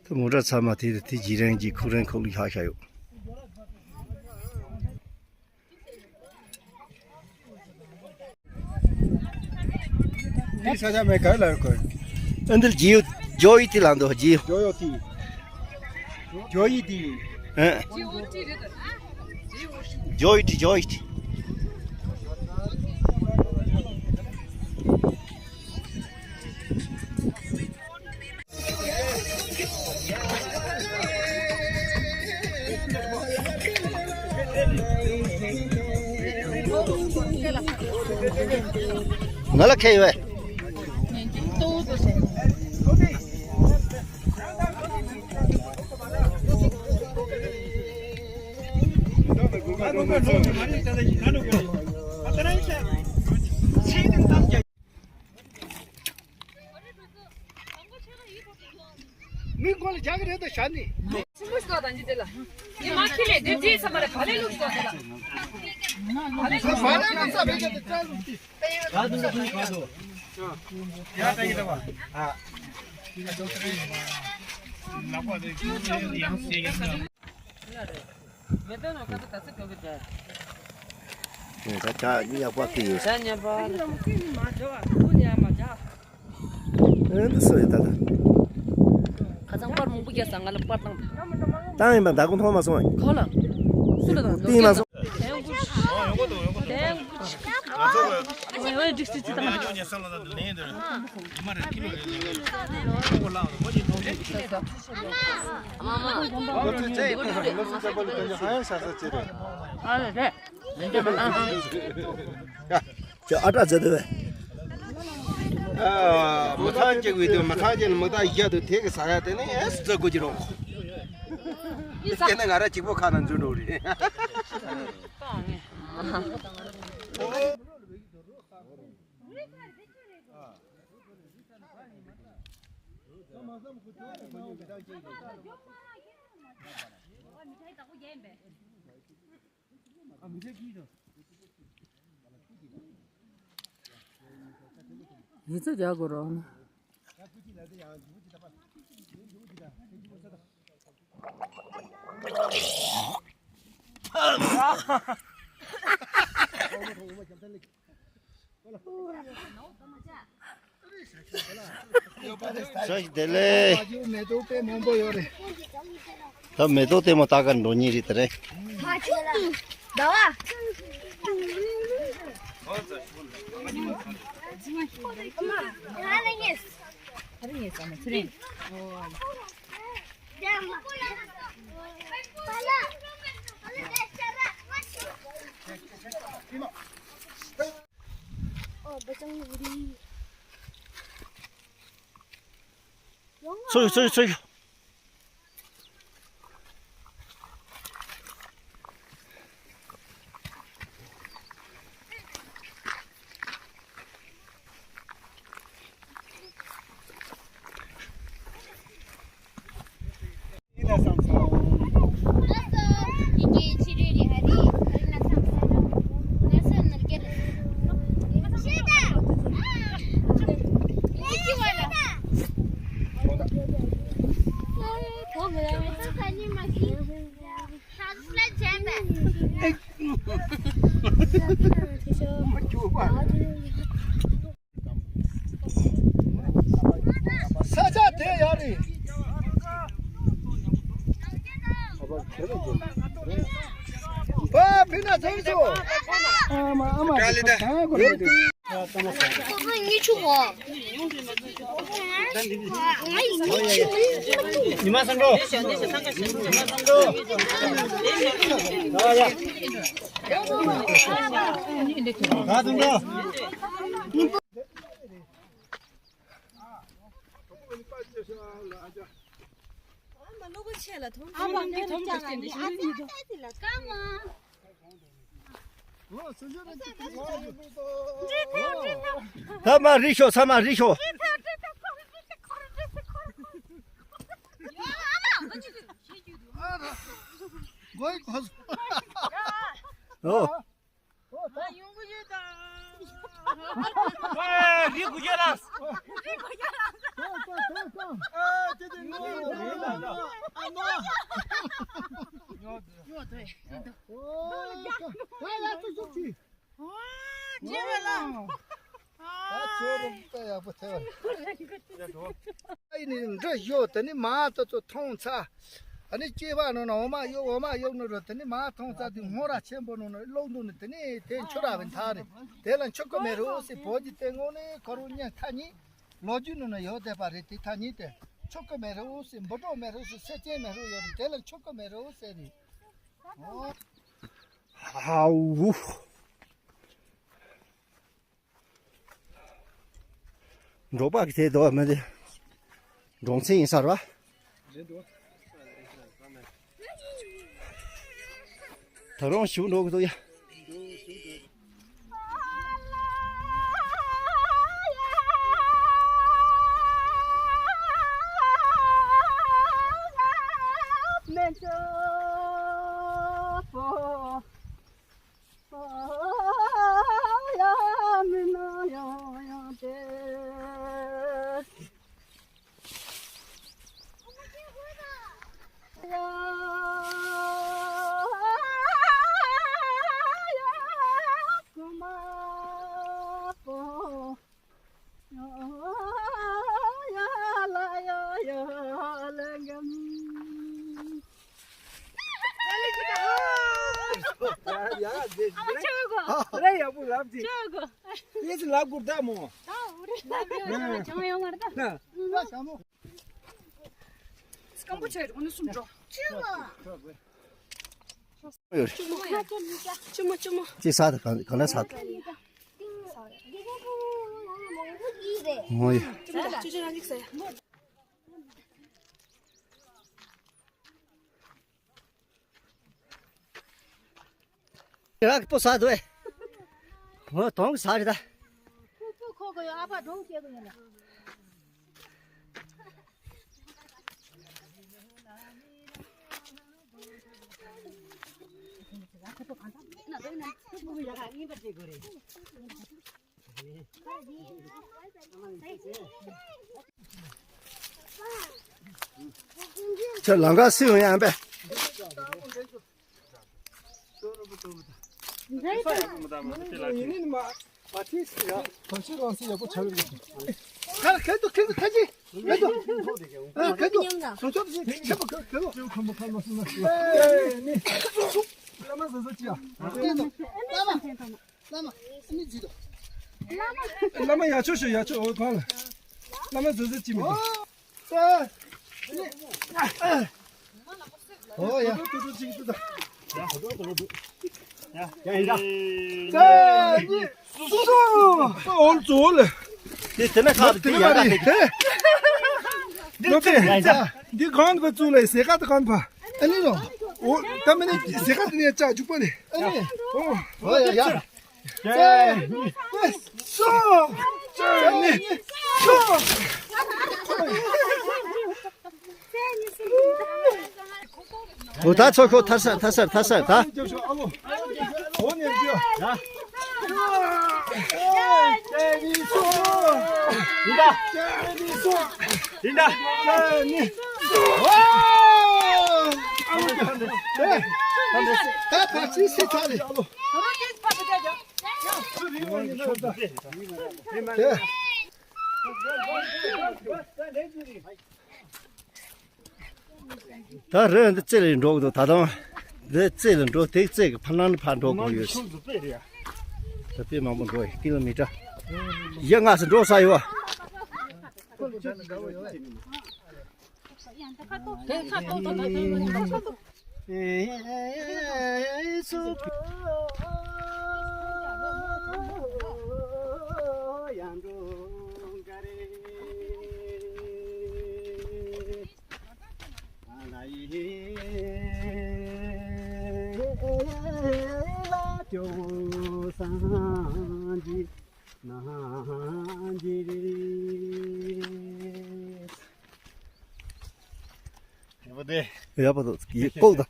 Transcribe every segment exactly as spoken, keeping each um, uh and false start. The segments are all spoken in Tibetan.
ད་མོ་ཊ་ཚང་མ་དེ་དེ་རྗེས་རིང་གི་ཁུག་རིང་ཁུག་ལུག་ཤག་ཤག་ཡོད། འདི་ས་ཆ་མེད་ག་ལ་གོ། ཨ་འདིར་ཇིའོ་ཇོ་ཡི་ཏི་ལ་འདུག་ཇིའོ། ཇོ་ཡོ་ཏི། ཇོ་ཡི་ཏི། ཨ། ཇོ་ཡི་ཏི་ཇོ་ཡི་ཏི། ང་ལ་ཁེལ་ཡོད། མི་མགོ་ལ་རྒྱག་གི་རེད་དོ་བྱ་ནི། སུ་མོ་སྐོར་དང་ཅི་དེ་ལ། ཡི་མ་ཁི་ལེ་དེ་དེ་ས་མ་རེ་བ་ལེ་ལུག་སྐོར་དེ་ལ། བ་ལེ་ལུག་སྐོར་དེ་ལ། ད་ཅག་ཉག་པ་ཀི་ཡོད། ཨེ་འདི་སུ་ཡིན་ད་ད། ཁ་སང་པར་མང་པོ་རྒྱག་ས་ང་ལ་པར་བཏང་ད། བཏང་ཡིན་པ་ད་གུང་མཐོང་མ་སོང་། ག་ལ། སུ་ལ་དང་། བཏིང་མ་སོང་། ང་ཚོ་གི་འོ་འདྲི་སི་ཏི་དང་། ཁོ་ཚོ་རྩེད་ཡིན་ན་ལོ་སུ་རྩེད་པ་ལ་དོན་ཧ་ཡང་ཤ་ས་ཅི་རེད། ཨ་ལ་རེད། ཅི་ཨ་ཏྲ་ཟེར་དེ་བས། ཨ། མི་ཚང་གཅིག་བས་དུ་མི་ཚང་གཅིག་ལ་མི་ཚང་བཞི་དུ་དེ་གི་ཟ་ཡ་དེ་ནི་ཨེ་ཟ་དགོས་ཀྱི་རེད། དེ་ནི་ང་ར་གཅིག་པོ་ཁ་ན་འཛུལ་འགྲོ་རེད། ཡིག་ཚད་རྒྱག་དགོས་རོགས་ན། བཀྲ་ཤིས་བདེ་ལེགས། མེ་ཏོག་དཔེ་མང་པོ་ཡོད་རེད། ད་མེ་ཏོག་ལྟད་མོ་ལྟ་གར་འགྲོ་ཉེ་རེད་དེ་རེད། ཚུར་ཚུར་ཚུར། ས་ཆ་དེ་ཡག་རེད། ཨ་ཕི་ན་ཚང་སོ། ཨ་མ་ཨ་མ་དཀའ་ལས་ད། ད་གོ་རེད། ཉི་མ་སང་འགྲོ། ཉི་མ་སང་འགྲོ། ཡ་ཡ། ག་སང་འགྲོ། ཚང་མ་རི་ཤོག་ཚང་མ་རི་ཤོག་ཨོ། ཨ། ཡོང་གི་ཡོད་ད། ཨ། རི་གུ་རྒྱལ་ལགས། རི་གུ་རྒྱལ་ལགས། ཨ། ཅེ་ཅེ་ངོ་། ཨ་ནོ། ཨ་ནོ། ཡོད་དེ། ཨོ། ད་ཡར་ཚུར་ཤོག་ཅིག་ཨོ། ཅི་བས་ལ། ད་ཁྱོད་རང་ད་ཡག་པོ་ཐལ་བ། ཨ་ནི་འདྲ་ཡོད་དེ་ནི་མ་ད་ཚོ་མཐོང་ཚ། ཨ་ནི་སྐྱེས་པ་ནང་ན་འོ་མ་གཡུག་འོ་མ་གཡུག་ནི་རོ་དེ་ནི་མ་མཐོང་ཚ་དེ་སྔོ་ར་ཆེན་པོ་ནང་ན་གློག་འདུག་ནི་དེ་ནི་དེ་ཆུ་ར་བའི་མཐའ་རེད། དེ་ལ་ཆུ་ཀུ་མེ་རུ་སི་བོད་ཀྱི་དེ་སྔོན་ནས་ཁོ་རུ་གཉན་ཐ་ཉི། ལོ་རྒྱུས་ནང་ན་ཡོད་བསྡད་པ་རེད། དེ་ཐ་སྙད་དེ་ཆོ་ག་མེ་རི་འོ་སི་འབུ་གྲོག་མེ་རི་འོ་སི་སེ་ཅན་མེ་རི་འོ་ཡོད་རེད། དེ་ལ་ཆོ་ག་མེ་རི་འོ་ཟེར་རེད། ཨོ། ཧའུ། འབྲོག་པ་གི་དེ་དོ་མི་དེ་འབྲོང་ཚན་ཡིན་ས་རེད་པ། ད་རུང་ཞུ་འགྲོ་གི་འདུག་ཡ། ཡ་ཡ་ཡ། རེ་ཡག་པོ་ལབ་ཅིག་ཡེ་ཅི་ལབ་དགོས་ད་མོ། ད་འུ་རེ་ལབ་ཡོད་ད་ཅང་ཡོང་མ་རེད་ད། ན། སྐམ་པོ་ཆགས་འོ་ན་སུམ་འགྲོ། ཅི་མོ་ཅི་མོ། ཅི་ས་ད་ག་ག་ན་ས་ད། ངོ་ཡ། ཅི་ཅི་རང་གིས་ཟ་ཡ། རག་པོ་ས་དུ་ཨེ། ཧོ་དོང་ས་རེད་ད། ཁོ་ཁོ་ཁོ་གོ་ཡོ་ཨ་ཕ་གྲོང་ཁྱེར་གོ་ཡོ་ལ། ཁྱོད་ལམ་ཁ་སྲིད་ཡོང་ཡ་ཨམ་པས། བླ་མ་ཡ་ཆོ་ཤོ་ཡ་ཆོ་འོ་གང་ལ། བླ་མ་ཟོ་ཟོ་ཅི་མི་འདུག་ཨོ་ཡ། ཏུ་ཏུ་ཅིག་ཏུ་ད། ཡ་ཡ་ཡ། ཨོལ་ཙོ་ལ། དེ་དེ་ན་ཁ་དེ་ཡ་ག་དེ། ནོ་པེ། འདི་གང་བ་ཙུ་ལ་ཟེ་ག་དེ་གང་བ། ཨ་ནི་ལོ། ཨོ་ད་མི་ནི་ཟེ་ག་དེ་ནས་ཅག་ཅུག་པ་ནི། ཨ་ནི། ཨོ། ཨོ་ཡ་ཡ། འོ་ད་ཚོ་ཁོ་ཐར་སར་ཐར་སར་ཐར་སར་ད། ཡིན་ད། ཡིན་ད། ད་ཕར་ཕྱིན་སྲིད་ཚར་རེད། ད་རི་འདི་རྩེ་ལ་འགྲོ་གི་འདུག་ད་དུང་འདི་རྩེ་ལ་འགྲོ་དེ་རྩེ་གི་ཕར་ནང་ནས་ཕར་འགྲོ་དགོས་ཡོད། ད་དཔེ་མང་པོ་འགྲོ་ཡི་ཀི་ལོ་མི་ཊར་ཡ་ལྔ་ཙམ་འགྲོ་ས་ཡོད། ཡག་པོ་འདུག་ཡིག་ལྐོག་དང་།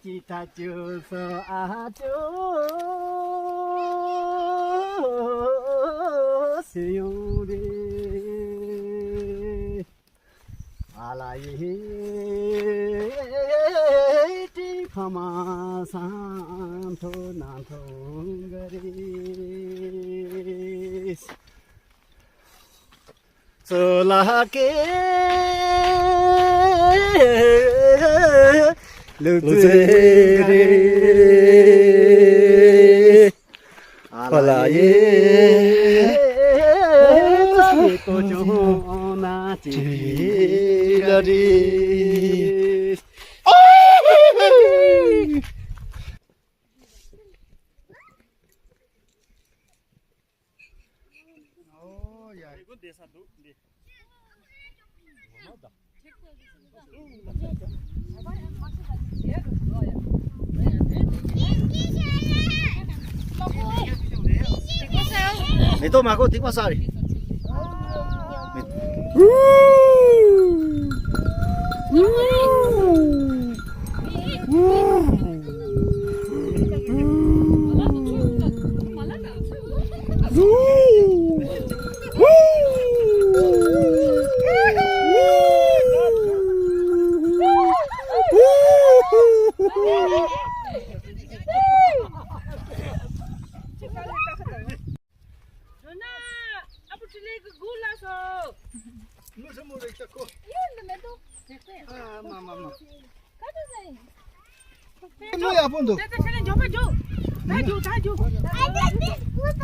ཅི་ཐ་ཅུ་སོ་ཨ་ཅོ་སེ་ཡོང་རེ། མེ་ཏོག་མ་གོ་ཐིག་པ་ས་རེད། ཡོད་ན། ཨ་ཕོ་ཁྲི་ལེགས་ཀྱི་སྒོ་ལ་སོ། མི་སྲིན་མོ་རེ་ཆག་གོ། ཡོད་འདི་མེད་དོ། ཨ་མ་མ་མ། ཀ་ཏི་ཟེ། མོ་ཡག་པོ་འདུག་ད་ད་ཁྱེད་རང་མགྱོགས་པོ་མགྱོགས། ད་མགྱོགས་ད་མགྱོགས། ཨ་ད་ཏི་སྐུ་ད།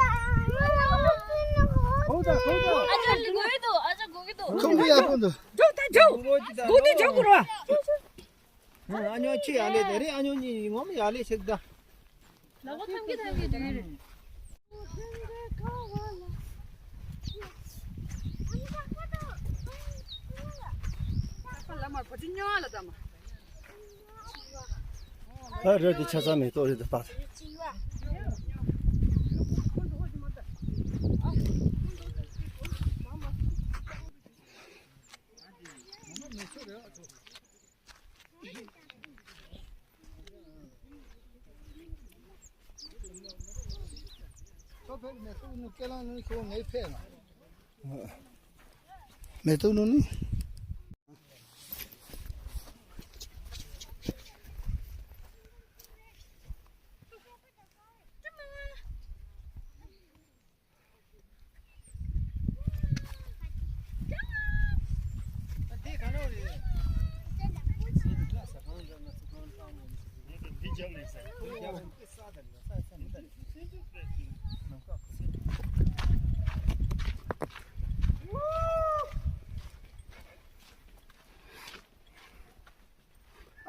ཧོ་ད་ཧོ་ད། ཨ་ཅག་གི་དགོས་ཀྱི་འདུག་ཨ་ཅག་དགོས་ཀྱི་འདུག་ཁོང་གི་ཡག་པོ་འདུག་མགྱོགས་ད་མགྱོགས། སྒོ་དེ་མགྱོགས་དགོས་ར། ཨ་ཉོ་ཆི་ཡ་ལེ་དེ་རེད། ཨ་ཉོ་གཉིས་ངོ་མ་ཡ་ལེ་ཞིག་ད། ལ་གོ་ཐམ་གི་ཐམ་གི་འདུག་རེད། ཨ་ལ་མར་བ་ཅི་ཉོ་ལ་ད་མ། ད་རེད་དེ་ཆ་ཚང་མེད་ཏོ་རེད་དེ་པ། མེ་ཏོག་ནུ་ནི།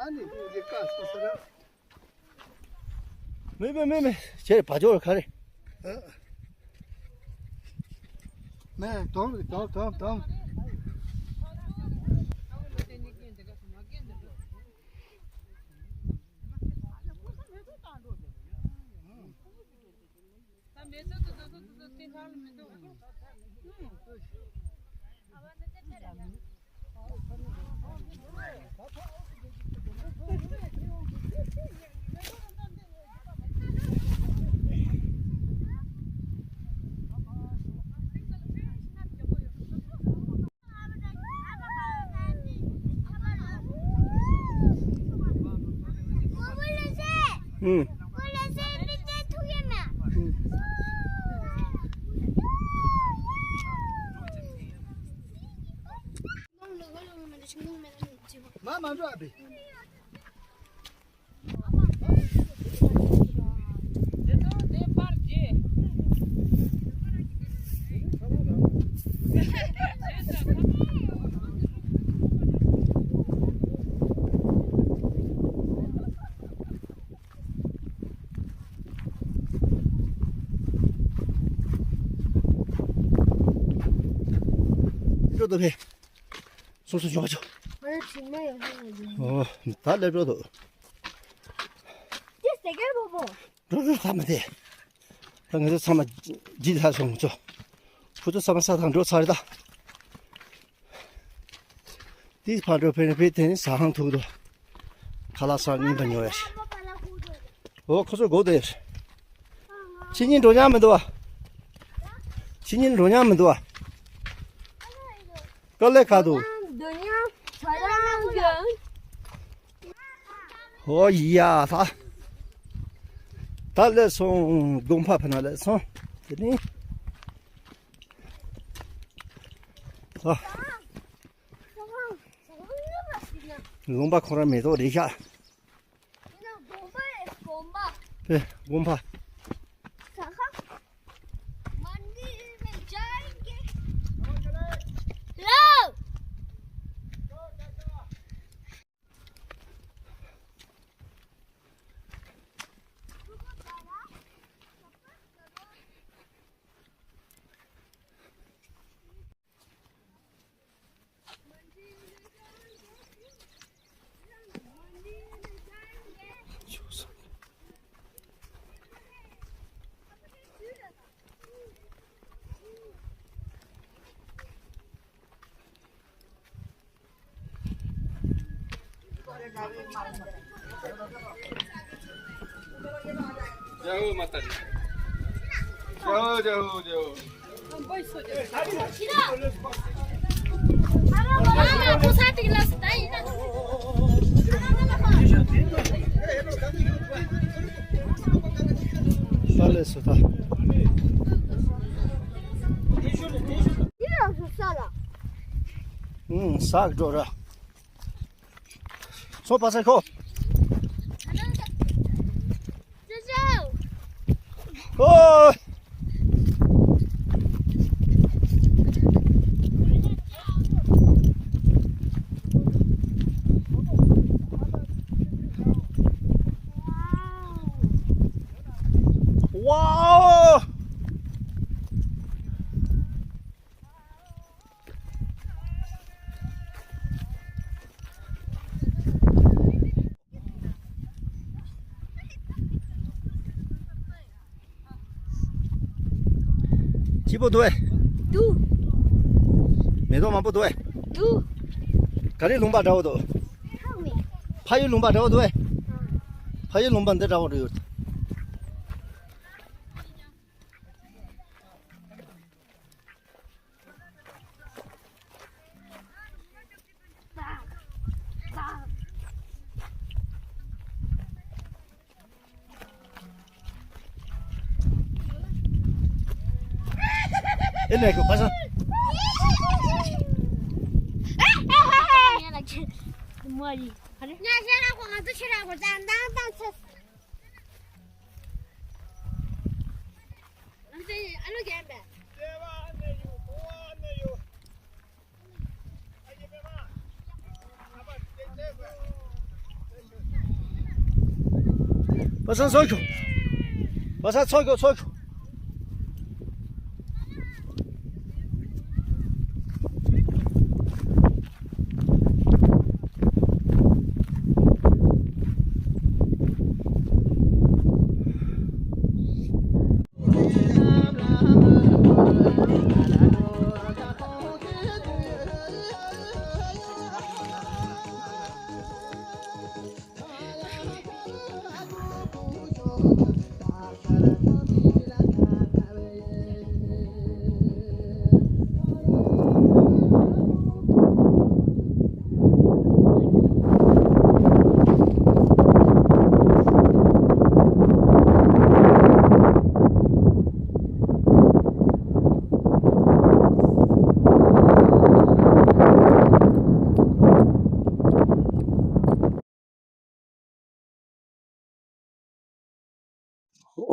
ཨ་ནི་ཀུན་གྱི་བཀའ་སོ་སོ་ར། མེད་མེད་མེད་མེད། ཁྱེད་བ་ཅོར་ག་རེ། ཨ། མེད་དོམ་དོམ་དོམ་དོམ། ཨུམ། མ་མ་འགྲོ་ཨ་བི། འགྲོ་དོ་ཕེ། སོ་སོ་ཞོག་ཆོག་ཨོ། ད་སླེབས་འགྲོ་འདུག་ཅི་ཟེར་གི་བོ་བོ། འགྲོ་འགྲོ་ཐ་མ་དེ། ད་ང་ཚོ་ཚང་མ་ཇི་ལྟར་སོང་ཚོ། ཁོ་ཚོ་ཚང་མ་ས་ཐང་འགྲོ་ཚར་རེད་ད། དེ་ཕར་འགྲོ་ཕེ་ནི་ཕེ་དེ་ནི་ཟ་ཁང་ཐུག་འདུག་ཁ་ལག་ཟ་སྙིང་པ་ཉོ་ཡ་ཞིག་ཨོ་ཁོ་ཚོ་སྒོ་དེ། ཕྱི་ཉིན་འགྲོ་མྱངས་མི་འདུག་བ། ཕྱི་ཉིན་འགྲོ་མྱངས་མི་འདུག་བ། དཀའ་ལས་ཁག་འདུག་ཨོ་ཡ་ད། ད་སླེབས་སོང་། དགོན་པ་ཕ་ན་སླེབས་སོང་། དེ་ནི། ད། ལུང་པ་ཁོ་རང་མེ་ཏོག་རེད་ཤག་དེ་དགོན་པ་རེད། དགོན་པ། དེ་དགོན་པ། ས་ཁ། མན་དིར་མེ་ཇཱ་ཡེ་གེ། ལོ། जय हो माता दी। जय हो, जय हो, जय हो। ས་ལེ་སོ་ཐ། ཨུང་། ཟག་འགྲོ་ར། སོ་པ་ས་ཁོ། ཨོ། ཝའོ། སྐྱིད་པོ་འདུག་ཨེ། འདུག་མེ་ཏོག་མང་པོ་འདུག་ཨེ། འདུག་ག་རེ་ལུང་པ་འདྲ་བོ་འདུག་ཧ་མི། ཕ་ཡུལ་ལུང་པ་འདྲ་བོ་འདུག་ཨེ། ཕ་ཡུལ་ལུང་པ་འདི་འདྲ་བོ་རེད་ཡོད། ཨེ་ལས་ཀོ་པ་སངས། པ་སངས་ཚོགས་ཁྱོ། པ་སངས་ཚོགས་ཁྱོ་ཚོགས་ཁྱོ།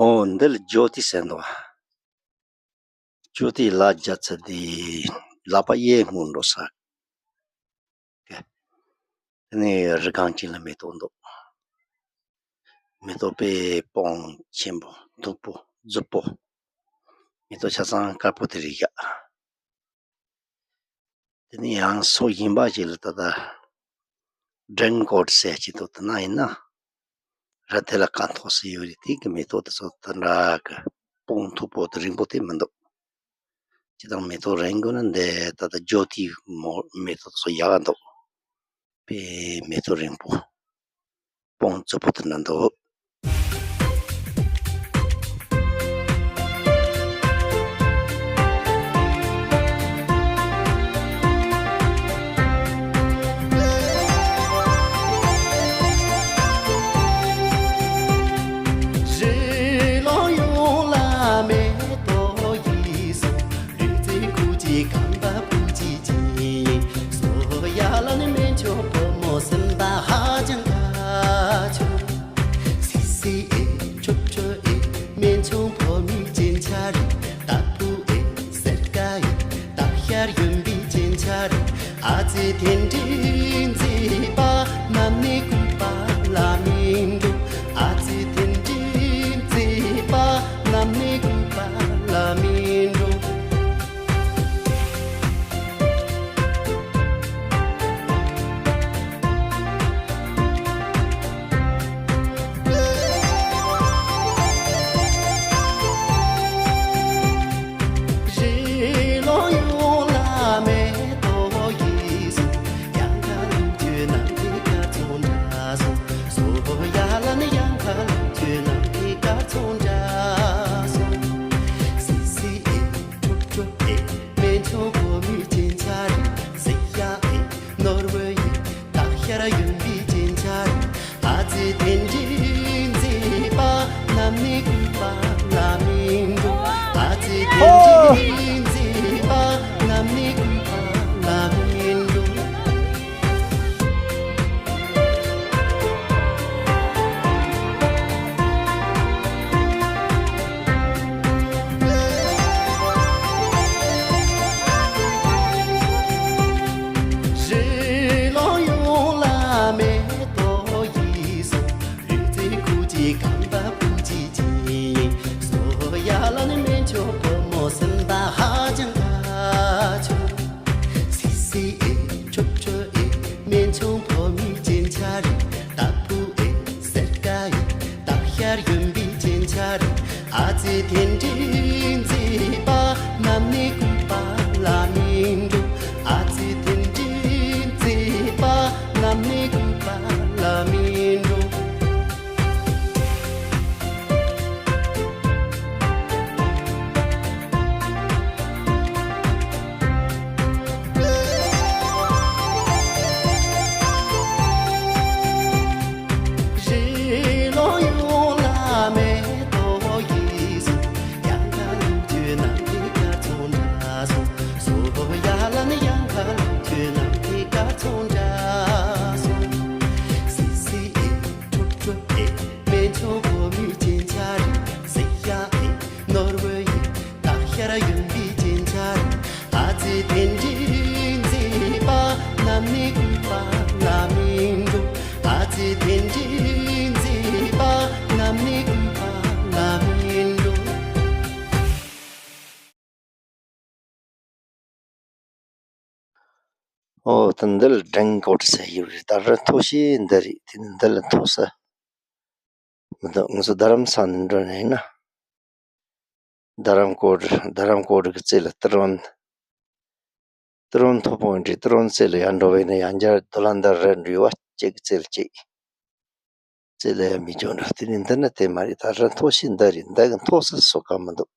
ཨོ། འདི་ལ་ཇོ་ཏི་ཟེར་འདུག་ཇོ་ཏི་ལ་རྒྱ་ཚ་དེ་ལག་པ་གཡས་སྔོན་འགྲོ་ས། དེ་ནས་རི་སྒང་གཅིག་ལ་མེ་ཏོག་འདུག་མེ་ཏོག་དཔེ་སྤུངས་ཆེན་པོ་མཐུག་པོ་རྫིག་པོ། མེ་ཏོག་ཆ་ཚང་དཀར་པོ་དེ་རེད་ཤག་དེ་ནས་ཡང་སོ་གཞན་པ་ཞིག་ལ་ད་ལྟ་ཌེ་གོན་ཕྲུཊ་ཟེར་གྱི་འདུག་དེ་ན་ཡིན་ན་ར་དེ་ལ་དཀར་ཐོག་སེ་ཡོད་རེད། དེ་གི་མེ་ཏོག་དེ་ཚོ་དེ་འདྲ་གི་སྤུངས་མཐུག་པོ་དེ་རིང་པོ་དེ་མི་འདུག་ཅི་དང་མེ་ཏོག་རིང་དགོས་ན་འདི་ད་ལྟ་ཇོ་ཏི་མོ་མེ་ཏོག་དེ་ཚོ་ཡག་ག་འདུག་དཔེ་མེ་ཏོག་རིང་པོ་སྤུངས་རྫིག་པོ་དེ་འདྲ་འདུག་ཨ་ཙི་དེ་འདྲའི་མཛེས་པ་ནམ་ནས་གོས་པ་ལ་མི་འགྲོ། ཨ་ཙི་དེ་འདྲའི་མཛེས་པ་ནམ་ནས་གོས་པ་ལ་མི་འགྲོ། རི་ལོ་ཡོངས་ལ་མེ་ཏོག་ཡིས་སོ། ཡང་ཁ་ལུང་ཁྱོད་ནམ་དེ་གར་ཚོང་འདྲ་སོ། སོ་ཡ་ལ་ནི་ཡང་ཁ་ལུང་ཁྱོད་ནམ་དེ་གར་ཚོང་འདྲ་སོ། སི་སི་ཨེ། ཁྲོ་ཁྲོ་ཨེ། སྨན་ཆུང་བུ་མོའི་སྤྱན་ཆ་རེད། སི་ཡ་ཨེ། ནོར་བུ་ཡིས་སྟག་ཤར་གཡོན་པའི་སྤྱན་ཆ་རེད། ཨ་ཙི་དེ་འདྲའི་མཛེས་པ་ནམ་ནས་གོས་པ་ལ་མི་འགྲོ། ཨ་ཙི་དེ་འདྲའི་མཛེས་པ་ནམ་ནས་གོས་པ་ལ་མི་འགྲོ། རི་ལོ་ཡོངས་ལ་མེ་ཏོག་ཡིས་སོ། ལུས་རྩལ་ཁུག་ཅིག་རྐང་པ་ཕུག་ཅིག་ཅིག་ཡིན། སོ་ཡ་ལ་ནི་སྨན་ཆུང་བུ་མོ་སེམས་པ་ཧ་ཅང་དགའ་བྱུང་། སི་སི་ཨེ། ཁྲོ་ཁྲོ་ཨེ། སྨན་ཆུང་བུ་མོའི་སྤྱན་ཆ་རེད། སྟག་ཕུ་ཨེ། སེར་ཀ་ཨེ། སྟག་ཤར་གཡོན་པའི་སྤྱན་ཆ་རེད། ཨ་ཙི་དེ་འདྲའི་མཛེས་པ་ནམ་ནས་གོས་པ་ལ་མི་འགྲོ། ཨ་ཙི་དེ་འདྲའི་མཛེས་པ་ནམ་ནས་གོས་པ་ལ་མི་འགྲོ། རི་ལོ་ཡོངས་ལ་མེ་ཏོག་ཡིས་སོ། ཡང་ཁ་ལུང་ཁྱོད་ནམ་དེ་གར་ཚོང་འདྲ་སོ། སོ་ཡ་ལ་ནི་ཡང་ཁ་ལུང་ཁྱོད་ནམ་དེ་གར་ཚོང་འདྲ་སོ། སི་སི་ཨེ། ཁྲོ་ཁྲོ་ཨེ། སྨན་ཆུང་བུ་མོའི་སྤྱན་ཆ་རེད། སི་ཡ་ཨེ། ནོར་བུ་ཡིས་སྟག་ཤར་གཡོན་པའི་སྤྱན་ཆ་རེད། ཨ་ཙི་དེ་འདྲའི་མཛེས་པ་ནམ་ནས་གོས་པ་ལ་མི་འགྲོ། ཨ་ཙི་དེ་འདྲའི་མཛེས་པ་ནམ་ནས་གོས་པ་ལ་མི་འགྲོ། ཨོ་ད་འདི་ལ་ཌན་ཀོ་ཌི་ཟེར་ཡོད་རེད། ད་རི་མཐོ་ཤོས་འདི་རེད། དེ་ནི་འདི་ལ་མཐོ་ས་མི་འདུག་ང་ཚོ་རྡ་རམ་ས་ནས་འགྲོ་ནས་ཡིན་ན། རྡ་རམ་ཀོ་ཌི། རྡ་རམ་ཀོ་ཌི་གི་རྩེ་ལ་ཏི་རོན། ཏི་རོན་མཐོ་པོ་འདྲ། ཏི་རོན་རྩེ་ལ་ཡར་འགྲོ་བས་ན་ཡང་བསྐྱར་དུ་ལ་འདི་རི་འགྲོ་བ་གཅིག་གི་རྩེ་ལ་གཅིག་རྩེ་ལ་ཡང་མི་འགྲོ་འདྲ། དེ་ནི་འདི་ནི་དེ་མ་རེད། ད་རི་མཐོ་ཤོས་འདི་རེད། འདི་གི་མཐོ་ས་སོ་ག་མི་འདུག་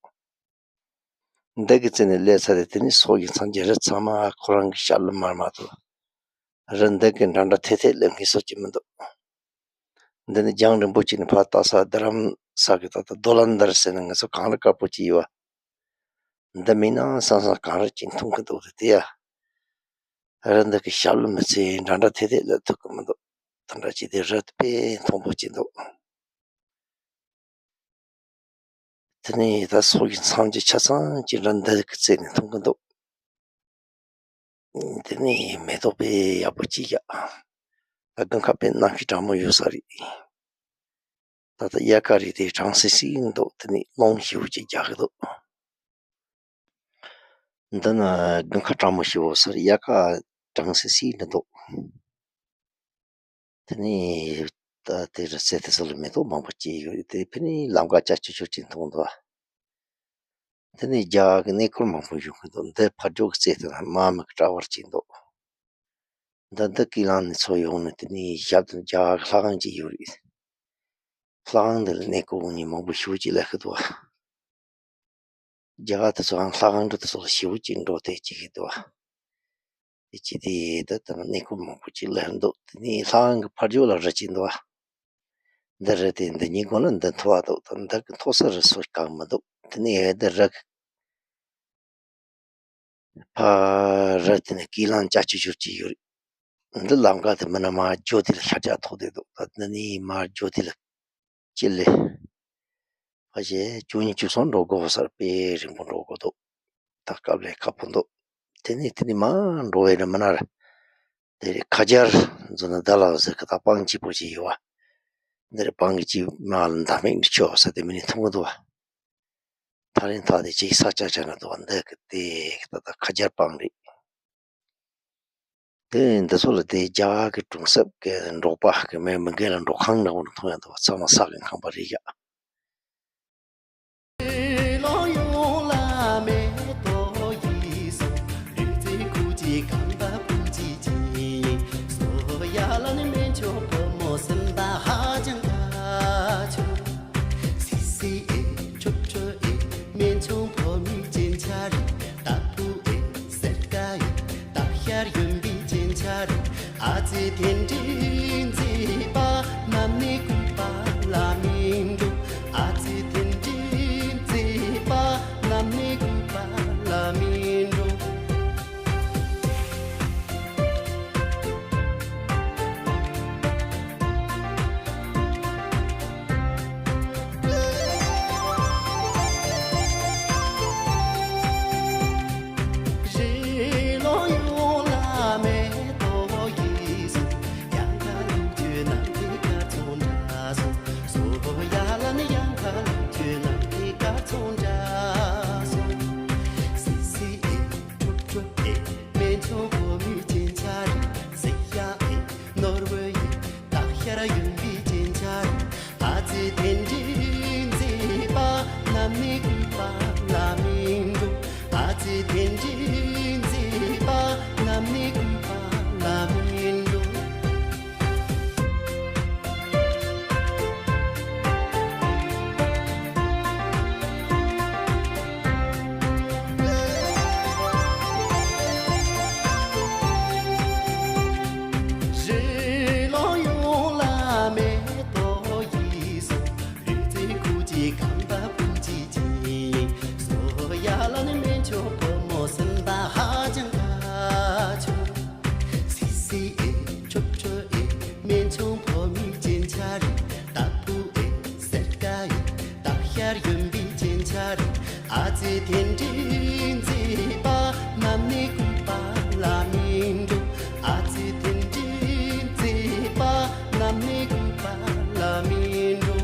འདི་གི་རྩེ་ནས་སླེབས་ཚར་ཏེ་དེ་ནི་སོ་ཡི་མཚམས་ཀྱི་རི་ཚང་མ་ཁོ་རང་གི་ཞབས་ལ་མར་མ་ཐུག་རི་འདི་གི་འདྲ་འདྲ་ཐེ་ཐེ་ལ་ངེས་སོ་ཅི་མི་འདུག་འདི་ནི་རྒྱང་རིང་པོ་ཅིག་ནས་ཕར་ལྟ་ས་རྡ་རམ་ས་གི་ད་ལྟ་དུ་ལ་འདི་རི་ཟེར་ན་ང་ཚོ་གངས་རི་དཀར་པོ་ཅིག་ཡོད་བ། འདི་མིན་ན་སང་སང་གངས་རི་ཅིག་མཐོང་གི་འདུག་དེ་ཡ། རི་འདི་གི་ཞབས་ལ་མི་ཚེ་འདྲ་འདྲ་ཐེ་ཐེ་ལ་ཐུག་གི་མི་འདུག་དེ་འདྲ་ཅིག་དེ་རི་དཔེ་མཐོན་པོ་ཅིག་འདུག་དེ་ནས་ད་སོ་ཡི་མཚམས་ཀྱི་ཆ་ཚང་གི་རི་འདི་གི་རྩེ་ནས་མཐོང་གི་འདུག་དེ་ནས་མེ་ཏོག་དཔེ་ཡག་པོ་ཅིག་ཡ། ད་དགུན་ཁ་དཔེ་གནམ་གཤིས་གྲང་མོ་ཡོད་ས་རེད། ད་ལྟ་དབྱར་ཁ་རེད་དེ་གྲང་སིང་སིང་འདུག་དེ་ནས་རླུང་ཞེ་པོ་ཅིག་རྒྱག་གི་འདུག་འདི་ན་དགུན་ཁ་གྲང་མོ་ཞེ་པོ་ཟེར། དབྱར་ཁ་གྲང་སིང་སིང་འདྲ་འདུག་དེ་ནས་ད་དེ་རི་རྩེ་དེ་ཚོ་ལ་མེ་ཏོག་མང་པོ་སྐྱེས་ཡོད་རེད་དེ། ཕ་ནི་ལམ་ཁ་ཅག་ཅུ་ཅུ་ཅིག་མཐོང་འདུག་དེ་ནས་རྒྱ་གར་གྱི་གནས་སྐོར་མང་པོ་ཡོང་གི་འདུག་འདི་ཕར་ཕྱོགས་ཀྱི་རྩེ་དེ་ལ་མ་མི་གི་གྲྭ་བར་ཅིག་འདུག་འདི་འདི་ཀི་ལང་ནས་ཚུར་ཡོང་ནས་དེ་ནས་ཞབས་དང་རྒྱ་གར་གྱི་ལྷ་ཁང་ཅིག་ཡོད་རེད། ལྷ་ཁང་འདི་ལ་གནས་སྐོར་མི་མང་པོ་ཞེ་པོ་ཅིག་སླེབས་ཀྱི་འདུག་རྒྱ་གར་དེ་ཚོའང་ལྷ་ཁང་འདྲ་དེ་ཚོ་ལ་ཞེ་པོ་ཅིག་འགྲོ་བསྡད་ཀྱི་འདུག་དེ་ཅི་དེ་ད་ལྟ་གནས་སྐོར་མང་པོ་ཅིག་སླེབས་འདུག་དེ་ནས་ལྷ་ཁང་གི་ཕར་ཕྱོགས་ལ་རི་ཅིག་འདུག་འདི་རི་དེ་འདི་གཉིས་གོང་ལ་འདི་མཐོ་བ་འདུག་ད་འདི་གི་མཐོ་ས་རི་སོ་གང་མི་འདུག་དེ་ནས་འདི་རི་གི་ཕར་རི་དེ་ནས་ཀི་ལང་ཅག་ཅུ་ཅུ་ཅིག་ཡོད་རེད། འདི་ལམ་ཁ་དེ་མིན་ན་མར་རྒྱུག་དེ་ལ་ཤར་རྒྱག་ཐོག་དེ་འདུག་ད་འདི་ནས་མར་རྒྱུག་དེ་ལ་ཅི་ལས་ཕ་ཞེ་བཅུ་གཉིས་བཅུ་གསུམ་འགྲོ་དགོས་ས་རེད། དཔེ་རིང་པོ་འགྲོ་དགོས་འདུག་ད་སྐབས་ལས་ཁག་པོ་འདུག་དེ་ནས་དེ་ནས་མར་འགྲོ་བའི་རེད་མིན་ན་རེད། དེ་རེད་ཁ་སྦྱར་འཛུལ་ན་ད་ལ་ཟེར་གི་ད་སྤང་སྐྱིད་པོ་ཅིག་ཡོད་བ། འདི་རེད་སྤང་གི་སྐྱིད་མ་ལ་མདའ་མིག་ནི་ཆོག་ས་དེ་མི་ནི་མཐོང་གི་འདུག་བ། ཐག་རིང་ཐག་དེ་ཅིག་ས་ཆ་ཆ་ན་འདུག་བ་འདི་གི་དེ་གི་ད་ད་ཁ་སྦྱར་སྤང་རེད། དེ་འདི་ཚོ་ལ་དེ་རྒྱ་གར་གི་གྲོང་གསེབ་གི་འབྲོག་པ་གི་མི་མི་འགས་ལ་འབྲོག་ཁང་འདྲ་བོ་ནི་མཐོང་ཡ་འདུག་བ། ཚང་མ་ས་གི་ཁང་པ་རེད་ཡ། སི་སི་ཨེ། ཁྲོ་ཁྲོ་ཨེ། སྨན་ཆུང་ཕོ་མོའི་སྤྱན་ཆ་རེད། ཏ་ཕུ་ཨེ། སེར་ཀ་ཨེ། སྟག་ཤར་གཡོན་པའི་སྤྱན་ཆ་རེད། ཨ་ཙི་དེ་འདྲའི་མཛེས་པ་ནམ་ནས་གོས་པ་ལ་མི་འགྲོ། ཨ་ཙི་དེ་འདྲའི་མཛེས་པ་ནམ་ནས་གོས་པ་ལ་མི་འགྲོ། སྨན་ཆུང་ཕོ་མོའི་སྤྱན་ཆ་རེད། སི་ཡ་ཨེ། ནོར་བུ་ཡིན། སྟག་ཤར་གཡོན་པའི་སྤྱན་ཆ་རེད། ཨ་ཙི་དེ་འདྲའི་མཛེས་པ་ནམ་ནས་གོས་པ་ལ་མི་འགྲོ། ཨ་ཙི་དེ་འདྲའི་མཛེས་པ་ནམ་ནས་གོས་པ་ལ་མི་འགྲོ། སི་སི་ཨེ། ཁྲོ་ཁྲོ་ཨེ། སྨན་ཆུང་ཕོ་མོའི་སྤྱན་ཆ་རེད། ཏ་ཕུ་ཨེ། སེར་ཀ་ཨེ། སྟག་ཤར་གཡོན་པའི་སྤྱན་ཆ་རེད། ཨ་ཙི་དེ་འདྲའི་མཛེས་པ་ནམ་ནས་གོས་པ་ལ་མི་འགྲོ། ཨ་ཙི་དེ་འདྲའི་མཛེས་པ་ནམ་ནས་གོས་པ་ལ་མི་འགྲོ།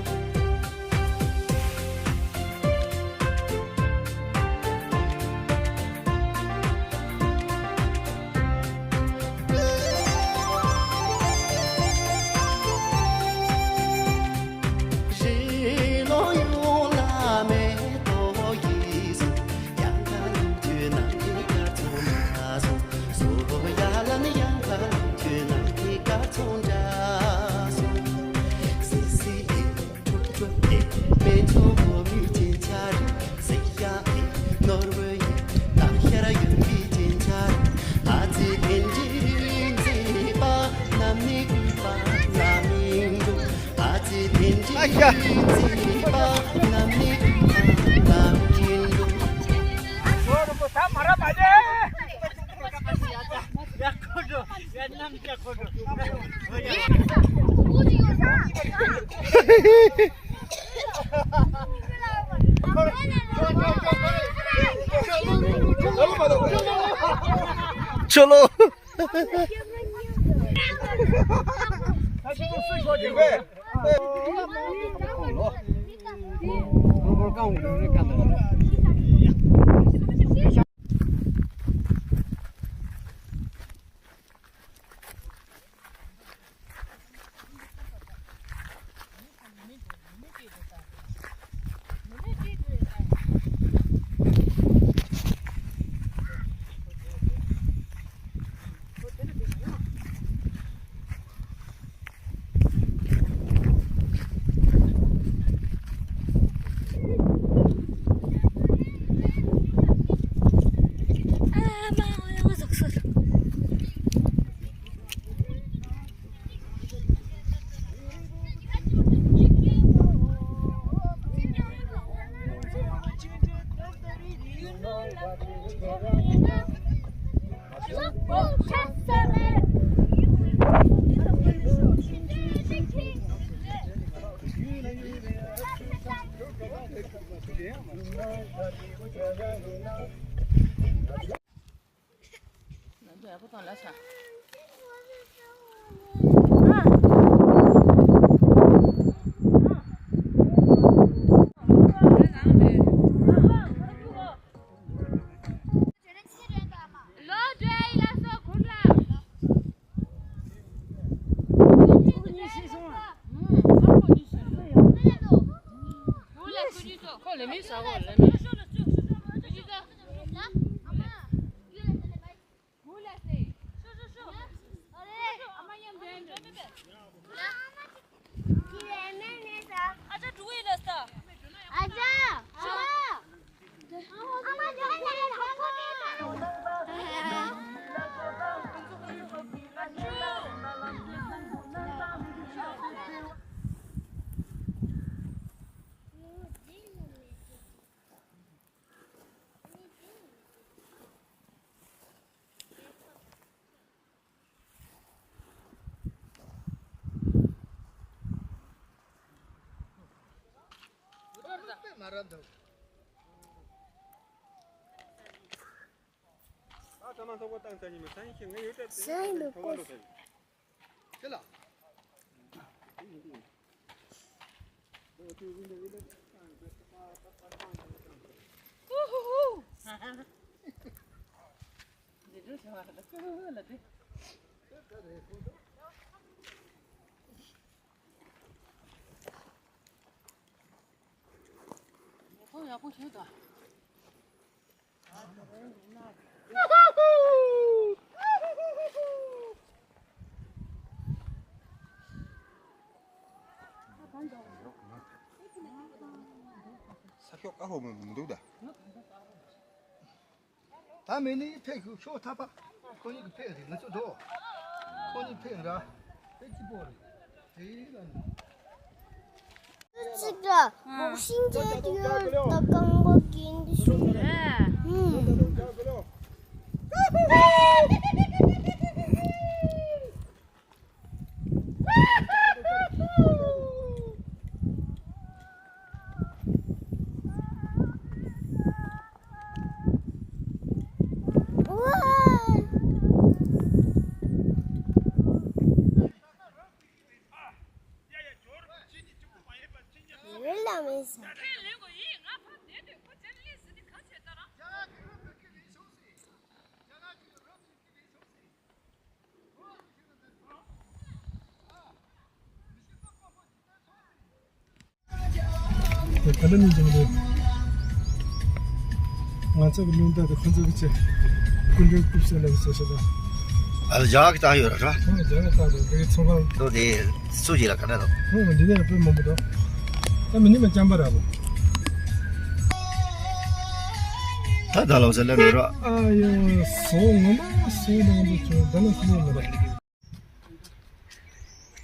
चलो। ས་ཤོག་ཀ་ཧོ་མི་འདུག་ད། ད་མི་ནི་ཕེབས་ཤོག་ཤོག་ཐ་པ། ཁོ་གཉིས་ཀྱི་ཕེབས་རེད། ང་ཚོ་འགྲོ། ཁོ་གཉིས་ཕེབས་ར། དེ་གཅིག་པོ་རེད། དེ་ལ་ནི། ཅིག་ར་མོག་ཤིང་ཅན་ཡོད་ད་རྐང་པ་གིན་དི་ཤུ། ཧུམ། དེ་ག་ལ་ནས་སྦྱངས་རེད། ང་ཚོ་གི་ལུང་བསྟན་དེ་ཁོ་ཚོ་གི་ཆེད། སྐུ་མགྲོན་སྐུ་ཞབས་ལ་གི་ཆེད་ཤོད་དང་། ཨ་ལ་རྒྱ་གི་ལྟ་ཡོད་ར། ཧོ་རྒྱ་གི་ལྟ་དང་དེ་གི་ཚོང་ཁང་། དོ་དེ་སུ་ཞིག་ལ་ག་འདྲ་དང་། ཧོ་འདི་ནས་དཔེ་མང་པོ་དང་། ད་མི་ནི་མ་ཅམ་པ་ར་བོ། ད་ད་ལོ་ཟེར་ལ་ནི་ར། ཨ་ཡོ་སོ་ངོ་མ་སོ་ནང་དུ་ཆུ་ད་ལོ་སོ་ནང་ར།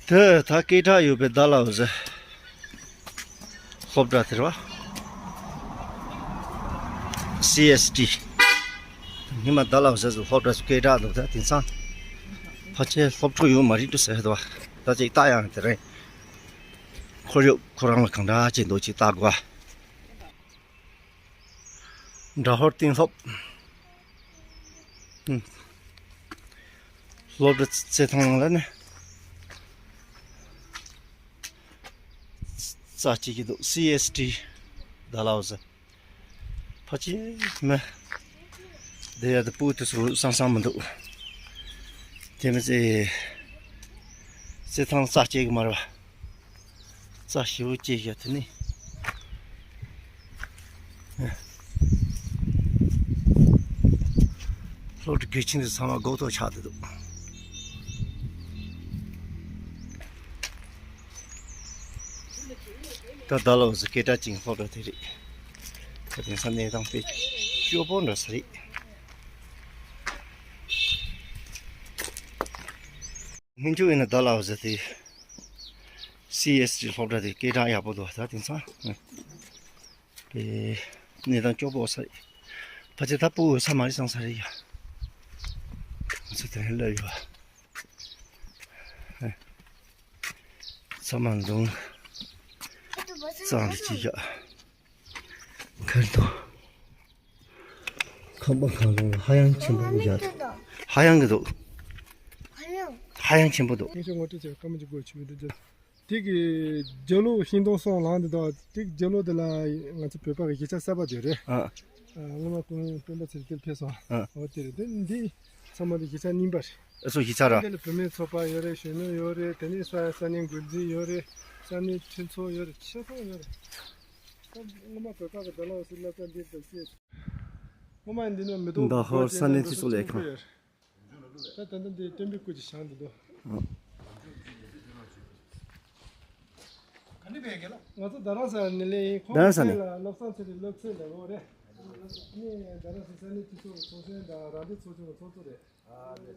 དེ་ད་སྐད་གྲགས་ཡོད་པའི་ཌལ་ཧོ་ཟེ་སློབ་གྲྭ་དེ་རེད་བ། སི་ཨེས་ཊི། སྔོན་མ་ཌལ་ཧོ་ཟེ་སློབ་གྲྭ་སྐད་གྲགས་འདུག་ད་དེང་སང་ཕལ་ཆེར་སློབ་ཕྲུག་ཡོད་མ་རེད་འདུག་ཟེར་འདུག་ད་ཅིག་ལྟ་ཡང་དེ་རེད། ཁོར་ཡུག་ཁོ་རང་ལ་གང་འདྲ་ཅིག་འདུག་ཅིག་ལྟ་དགོས། ཌལ་ཧོ་གཏན་སློབ། ཨུམ། སློབ་གྲྭ་རྩེད་ཐང་ནང་ལ་ནི་རྩ་གཅིག་གི་འདུག་སི་ཨེས་ཊི་ཌལ་ཧོ་ཟེ། ཕལ་ཆེར་མི་བསྡད་ཡ་དེ་སྤུ་དེ་ཚོ་སང་སང་མི་འདུག་དེ་མི་ཚེ་རྩེད་ཐང་རྩ་གཅིག་གི་མ་རེད་བ། རྩ་ཞེ་པོ་སྐྱེས་བཞག་དེ་ནི། སློབ་གྲྭ་གལ་ཆེན་དེ་ཚང་མ་སྒོ་ཐོག་ཆགས་བསྡད་འདུག་ད་ད་ལོ་ཟེ་སྐད་གྲགས་ཅན་སློབ་གྲྭ་དེ་རེད། ད་དེང་སང་གནས་སྟངས་དཔེ་སྐྱོ་པོ་འདྲ་ས་རེད། སྔོན་འཇུག་ཡིན་ན་ཌལ་ཧོ་ཟེ་དེ། སི་ཨེས་ཊི་སློབ་གྲྭ་དེ་སྐད་གྲགས་ཡག་པོ་འདུག་ད་དེང་སང་། ཨེ། གནས་སྟངས་སྐྱོ་པོ་ས་རེད། ཕལ་ཆེར་ད་སྤུ་ས་མ་རེད་སང་ས་རེད་ཡ། ང་ཚོ་དེ་ལ་ཡོད། ཨེ། ཚང་མ་འཛོམས། གཙང་རེ་ཅིག་བཞག་ཁར་དུ། ཁང་པ་གང་རུང་ཧ་ཡང་ཆེན་པོ་བཞག་ཧ་ཡང་གི་འདུག་ཧ་ཡང་ཆེན་པོ་འདུག། ངོ་ཤེས་ངོ་སྤྲོད་བྱས་སྐར་མ་གཅིག་དགོས་ཆུ་མི་འདུག་ཅེས། དེ་གི་རྒྱབ་ལོགས་ཤིང་སྡོང་སོང་ལངས་འདི་དང་དེ་གི་རྒྱབ་ལོགས་འདི་ལ་ང་ཚོ་བོད་པ་གི་གཞིས་ཆགས་གསར་པ་དེ་རེད། ཨ། ཨ། སྔོན་མ་ཀུན་སྤེན་པ་ཚེ་རིང་དེར་ཕེབས་སོང་། ཨ། འོ་དེ་རེད། དེ་འདི་ཚང་མ་འདི་གཞིས་ཆགས་རྙིང་པ་རེད། ཨ་སོ་གཞིས་ཆགས་ར། འདི་ལ་བུད་མེད་ཚོགས་པ་ཡོད་རེད། གཞོན་ནུ་ཡོད་རེད། དེ་ནས་ས་ས་གནས་འགོ་འཛིན་ཡོད་རེད། ས་གནས་འཐུས་ཚོགས་ཡོད་རེད། ཆེ་ཚོགས་ཡོད་རེད། ད་སྔོན་མ་བོད་པ་གི་བདག་སློབ་སུ་སློབ་གྲྭ་འདི་དང་བཅས། སྔོན་མ་འདི་ནས་མི་ཐོག་ཟླ་ཧོར་ས་གནས་འཐུས་ཚོགས་ལས་ཁང་། ད་ད་ལྟ་འདི་སྟོན་པའི་སྐུ་ཅིག་བཞེངས་འདུག་འདུག། ཨ། ང་ཚོ་རྡ་རམ་ས་ལ་ནས་ལེན་ཡིན། ཁོང་རྡ་རམ་ས་ནས་ལ་བློ་བཟང་ཚེ་རིང་སློབ་ཚན་ལ་འོ་རེད། ནི་རྡ་རམ་ས་ས་གནས་འཐུས་ཚོགས་ཀྱི་ཚོགས་གཞོན་དང་རང་སྡེ་ཚོགས་ཆུང་གི་ཚོགས་གཙོ་རེད། ཨ་ལེ།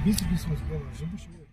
མི་སུ་མི་སུ་སུ་རིན་པོ་ཞུ།